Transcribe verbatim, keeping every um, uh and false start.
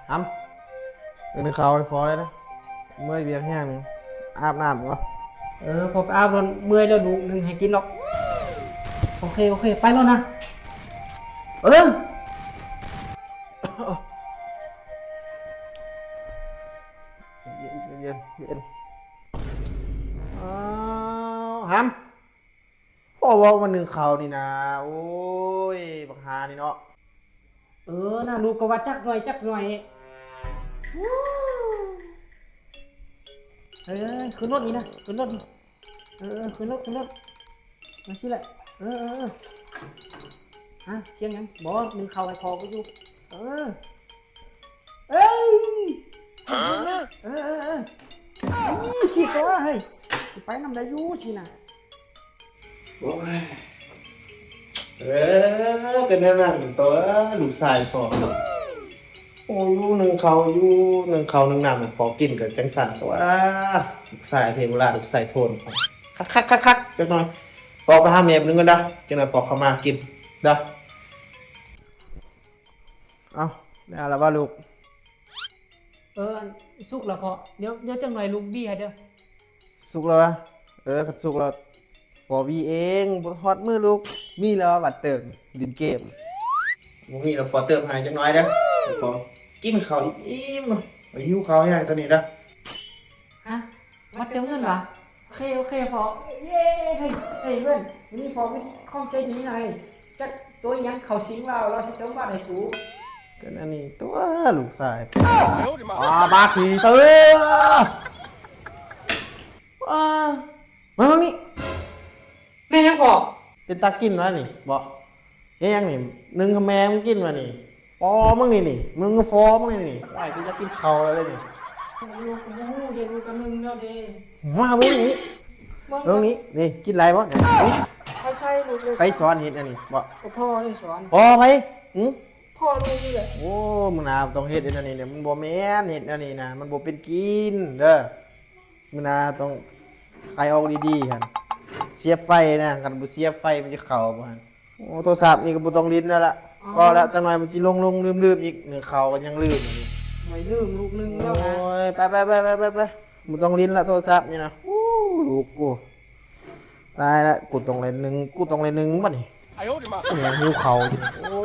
ทำ เออ นึ่งข้าวให้พอเลยนะ เมื่อยเวียกแห้ง อาบน้ำก่อน เออ พอไปอาบแล้วเมื่อยแล้วลูกนึ่งให้กินหรอก โอเค โอเค ไปแล้วนะ เออ เย็น เย็น เย็น อ้าว หำ พ่อเว้ามานึ่งข้าวนี่นะ โอ้ย บักห่านี่เนาะ เออนะ ลูกก็ว่าจักหน่อย จักหน่อย เออ ขึ้นรถนี่นะ ขึ้นรถนี่ เออ เออ ขึ้นรถ ขึ้นรถ มาสิแหละ เออ เออ เออ ฮะ เสียงหยัง บ่ นึ่งข้าวให้พ่อก็อยู่ เออ เอ้ย เออ เออ เออ เออ นี่สิตัว เฮ้ย สิไปนำได้อยู่สินะ โอ้ย เออ เป็นแนวนั้นตัว ลูกชายพ่อ โอ้ย อยู่นึ่งข้าว อยู่นึ่งข้าวนึ่งน้ำให้พ่อกินก็จั่งซั้นตัว ลูกชายเทวราช ลูกชายโทน คักๆๆๆ จักหน่อย พ่อไปหาแม่แป๊บนึงก่อนเด้อ จักหน่อยพ่อเข้ามากินเด้อ เอ้า ได้แล้วบ่ลูก เออ สุกแล้วพ่อ เดี๋ยว เดี๋ยวจักหน่อยลูกบี้ให้เด้อ สุกแล้ววะ เออ คันสุกแล้ว พ่อบี้เอง บ่ฮอดมื้อลูก มีแล้วบัตรเติม เล่นเกม บ่มีแล้ว พ่อเติมให้จักหน่อยเด้อ พ่อกินข้าวอิ่มๆก่อน หิวข้าวแฮงตอนนี้เด้อ ฮะ บัตรเติมเงินเหรอ โอเค โอเคพ่อ เย้ เฮ้ย เฮ้ย เพื่อน วันนี้พ่อมีของใจดีหน่อย จักตัวหยังเข้าสิงเรา เราสิเติมบัตรให้กู ก็อันนี้ตัวลูกชาย อ่า บักขี้เสือ อ่า มา มานี่ แม่นหยังพ่อ เป็นตากินวะนี่ บ่ เฮ็ดหยังนี่ นึ่งให้แม่มึงกินวะนี่ ฟอมึงนี่นี่ มึงก็ฟอมึงนี่นี่ ไอ้กูจะกินข้าวแล้วเลยนี่ ลูกกูบ่ฮู้เด้ ลูกกำลังเนาะเด้ มาเบิ่งนี่ เบิ่ง เบิ่งนี่ นี่ กินหลายบ่เนี่ย นี่ เขาใส่ลูกเลย ไปสอนเฮ็ดอันนี้บ่ ก็พ่อเลยสอน พ่อไผ หึ พ่อลูกนี่แหละ โอ้ มื้อหน้าต้องเฮ็ดอันนี้เนี่ย มันบ่แม่น เฮ็ดอันนี้นะ มันบ่เป็นกินเด้อ มื้อหน้าต้องไขออกดีๆหั่น เสียบไฟนะ คันบ่เสียบไฟมันสิเข้าบ่หั่น โอ้ โทรศัพท์นี่ก็บ่ต้องเล่นแล้วล่ะ อ๋อ พอแล้ว จักหน่อยมันสิหลงๆลืมๆอีก นึ่งข้าวก็ยังลืมอยู่ ไว้ลืมลูกนึ่งแล้วนะ โอ้ย ไปๆๆๆๆ บ่ต้องเล่นละโทรศัพท์นี่นะ โอ้ ลูกกู ตายละ กูต้องเล่นนึ่ง กูต้องเล่นนึ่งบัดนี้ เนี่ย หิวข้าวอยู่นี่ โอ้